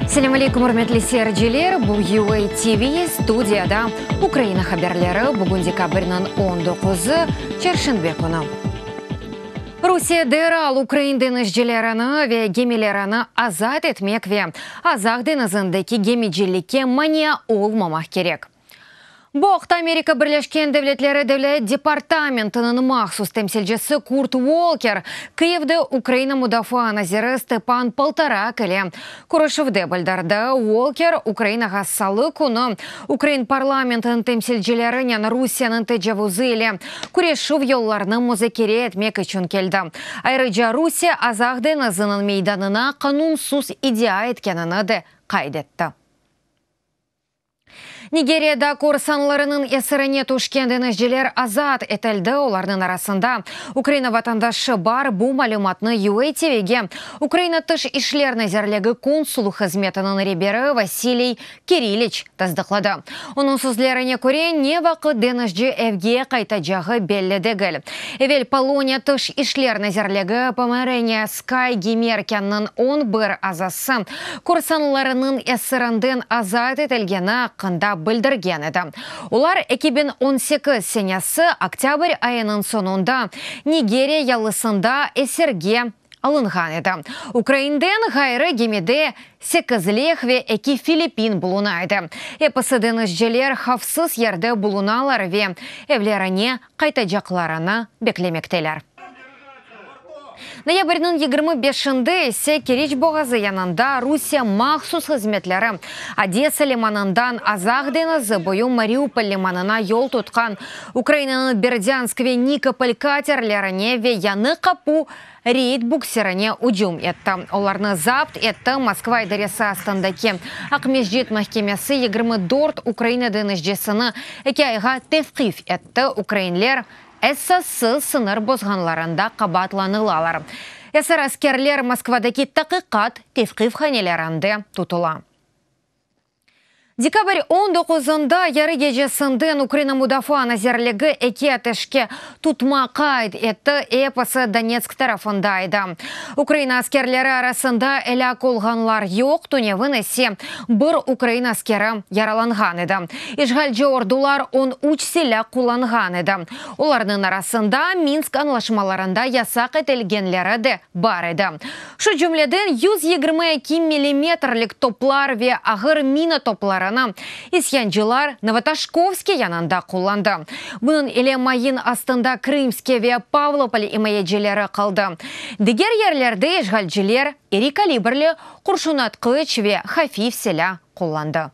Selâm aleykum, ürmetli seyirciler! Bu UA TV, studiyada Ukraina haberleri, bugün dekabrniñ on doquzı, çarşenbe künü. Rusiye deral ukrain deñizcilerini ve gemilerini azat etmek ve Azaq deñizindeki gemicilikke mania olmamaq kerek. Bu aqta Amerika Birleşken Devletleri Devlet departamentiniñ mahsus temsilcisi Kurt Volker Kıyivde Ukraina mudafaa naziri Stepan Poltorak ile körüşüvde bildirdi. Volker, Ukrainağa salı künü ukrain parlamentiniñ temsilcilerinen Rusiyeniñ tecavuzı ile küreşüv yollarını muzakere etmek içün keldi. Ayrıca Rusiye Azaq deñiziniñ meydanına qanunsız iddia etkenini de qayd etti. Nigeriyada korsanlarınıñ esirine tüşken deñizciler azat etildi, olarnıñ arasında Ukraina vatandaşı bar. Bu malümatnı UA TVge Ukraina Tış işler nazirligi konsul hızmetiniñ reberi Vasiliy Kiriliç tasdıqladı. Onıñ sözlerine köre, ne vaqıt deñizci evge qaytacağı belli degil. Evel Poloniya Tış işler nazirligi Pomeraniya Sky gemi-erkânınıñ 11 azası korsanlarınıñ esirinden azat etilgeni aqqında bildirgen edi. Olar 2018 senesi oktâbr ayınıñ soñunda Nigeriya yalısında esirge alınğan edi. Ukrainden ğayrı gemide sekiz leh ve eki filippin buluna edi. Episi deñizciler havfsız yerde bulunalar ve evlerine qaytacaqlarını beklemekteler. Noyabrniñ 25-inde ise Keriç boğazı yanında Rusiye mahsus hızmetleri Odesa limanından Azaq deñizi boyu Mariupol limanına yol tutqan Ukrainanıñ Berdânsk ve Nikopol katerlerine ve Yañı Qapu reyd buksirine ücüm etti, olarnı zapt etti. Moskva idaresi astındaki Aqmescit mahkemesi 24 Ukraina deñizcisini eki ayğa tevqif etti, ukrainler esassız sıñır bozğanlarında qabaatlanılalar. Esir askerler Moskvadaki taqiqat tevqifhanelerinde tutula. Dekabr on doquzında yarı gecesinden Ukraina Mudafaa nazirligi eki ateşke tutma qayd etti, episi Donetsk tarafında edi. Ukraina askerleri arasında elâk olğanlar yoq, tünevin ise bir ukrain askeri yaralanğan edi. İşğalci ordular 13 silâ qullanğan edi, olarnıñ arasında Minsk añlaşmalarında yasaq etilgenleri de bar edi. Şu cümleden, 122 millimetrlik toplar ve ağır mina toplarını isyancılar Novotoşkovske yanında qullandı. Bunıñ ile mayın astında Krımske ve Pavlopol imayecileri qaldı. Diger yerlerde işğalciler iri kalibrli qurşunatqıç ve hafif silâ qullandı.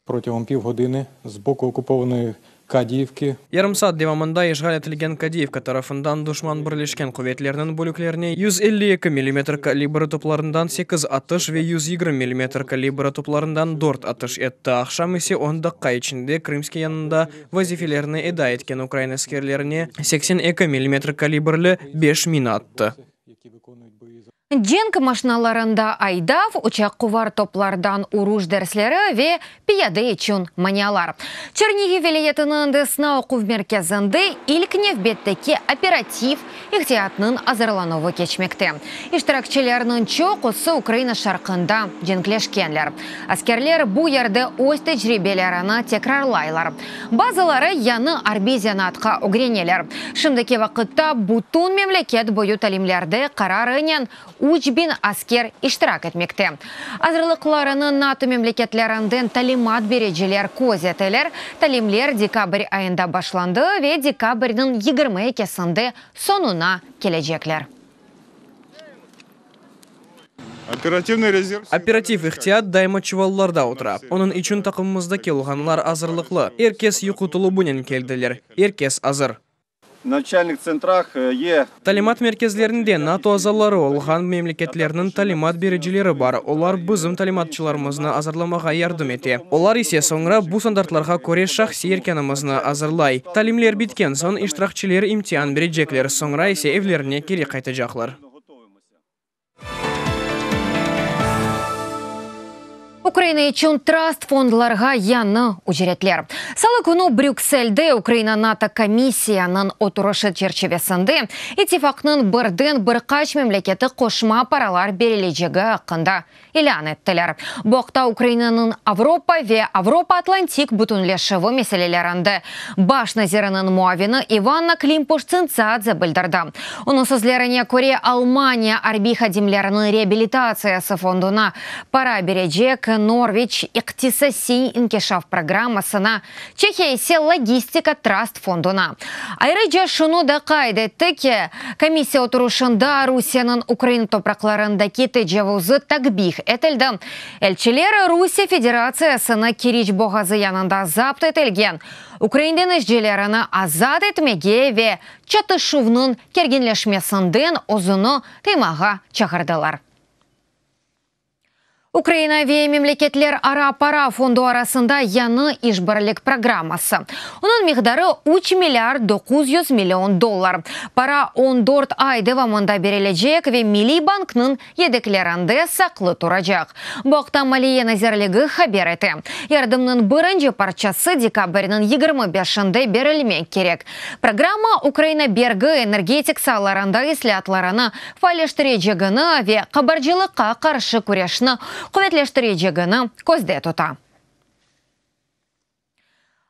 Protiğom piv godını z boku okupovanої Kadiivki. Yarım saat devamında işğal etilgen Kadiivka tarafından duşman birleşken quvetlerniñ bölüklerine 152 millimetr kalibri toplarından sekiz atış ve 120 millimetr kalibri toplarından dört atış etti. Aqşam ise on daqqa içinde Krımske yanında vazifelerini eda etken ukrain askerlerine 82 millimetr kalibrli beş mina attı. Cenk maşinalarında aydav, uçaqquvar toplardan uruş dersleri ve piyade içün manialar. Çernihiv vilâyetiniñ Desna oquv merkezinde ilk nevbetteki operativ ihtiyatnıñ azırlanuvı keçmekte. İştirakçilerniñ çoqusı Ukraina şarqında cenkleşkenler. Askerler bu yerde öz tecribelerini tekrarlaylar. Bazıları yañı arbiy zenaatqa ögreneler. Şimdiki vaqıtta bütün memleket boyu talimlerde qararınen 3000 asker iştirak etmekte. Azırlıqlarını NATO memleketlerinden talimat bericiler köz eteler. Talimler dekabr ayında başlandı ve dekabrniñ 22-sinde soñuna kelecekler. Operativ ihtiyat daima çuvallarda otura. Onıñ içün taqımımızdaki olğanlar azırlıqlı. Er kes yuqu tulubunen keldiler. Er kes azır. Talimat merkezlerinde NATO azaları olğan memleketlerniñ talimat bericileri bar, olar bizim talimatçılarımıznı azırlamağa yardım ete. Olar ise soñra bu standartlarğa köre şahsiy erkânımıznı azırlay. Talimler bitken soñ iştirakçiler imtian berecekler, soñra ise evlerine keri qaytacaqlar. Ukraina içün trast fondlarğa yañı ücretler. Salı künü Brükselde Ukraina-NATO komissiyanıñ oturışı çerçivesinde İttifaqnıñ birden bir qaç memleketi qoşma paralar berilecegi aqqında ilân ettiler. Bu aqta Ukrainanıñ Avropa ve Avropa-Atlantik bütünleşüvi meselelerinde baş naziriniñ muavini İvanna Klimpuş-Tsintsadze bildirdi. Onıñ sözlerine köre, Almaniya arbiy hadimleriniñ reabilitatsiyası fonduna para berecek, Norveç, iqtisasiy inkişaf programmasına, Çehiya ise logistika trast fonduna. Ayrıca şunı da qayd etti ki, komissiya oturışında Rusiyeniñ Ukraina topraqlarındaki tecavuzı takbih etildi, elçiler Rusiye Federatsiyasını Keriç boğazı yanında zapt etilgen ukrain deñizcilerini azat etmege ve çatışuvnıñ kerginleşmesinden özüni tıymağa çağırdılar. Ukraina ve Memleketlerara para fondu arasında yañı işbirlik programması. Onıñ miqdarı üç milliard 900 million dollar. Para on dört ay devamında berilecek ve Milliy banknıñ yedeklerinde saqlı turacaq. Bu aqta Maliye nazirligi haber ete. Yardımnıñ birinci parçası dekabrniñ 25-nde berilmek kerek. Programma Ukraina bergi, energetik saalarında islâatlarını faalleştirecegini ve qabarcılıqqa qarşı küreşni quvetleştirecegini közde tuta.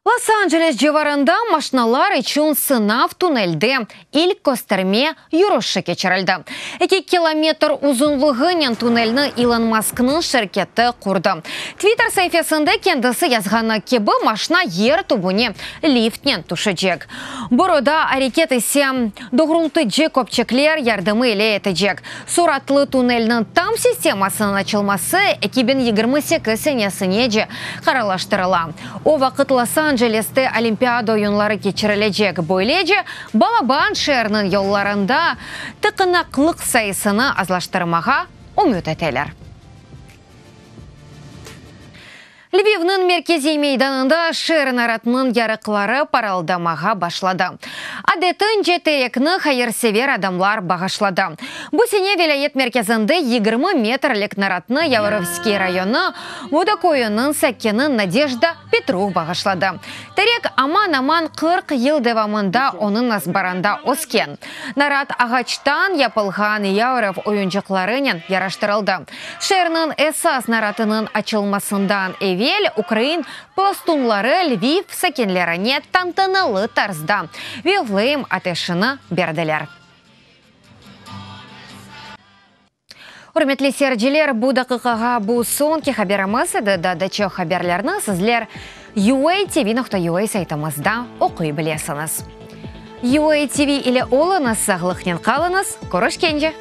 Los-Anceles civarında maşnalar içün sınav tunelde ilk kösterme yürüşi keçirildi. Eki kilometr uzunlığınen tunelni İlon Masknıñ şirketi qurdı. Twitter saifesinde kendisi yazğanı kibi, maşna yer tübüne liftnen tüşecek. Boruda areket ise doğrultıcı köpçekler yardımı ile etecek. Suratlı tunelniñ tam sistemasınıñ açılması 2028 senesinece qararlaştırıla. O vaqıt Los-Anceleste Olimpiada oyunları keçirilecek, böylece, balaban şeerniñ yollarında tıqınaqlıq sayısını azlaştırmağa ümüt eteler. Lvivniñ merkeziy meydanında şeer naratınıñ yarıqları parıldamağa başladı. Adetince terekni hayırsever adamlar bağışladı. Bu sene vilâyet merkezinde 20 metrlik naratnı Yavorovskiy rayonı Voda köyüniñ sakini Nadejda Petruh bağışladı. Terek aman-aman 40 yıl devamında onıñ azbarında ösken. Narat ağaçtan yapılğan Yavorov oyuncıqlarınen yaraştırıldı. Şeerniñ esas naratınıñ açılmasından evel ukrain plastunları Lviv sakinlerine tantanalı tarzda Vifleyem ateşini berdiler. Ürmetli seyirciler, bu daqiqağa bu soñki haberimiz edi. Daa da çoq haberlerni sizler UATV.UA saytımızda oquy bilesiñiz. UATV ile oluñız, sağlıqnen qalıñız, körüşkence!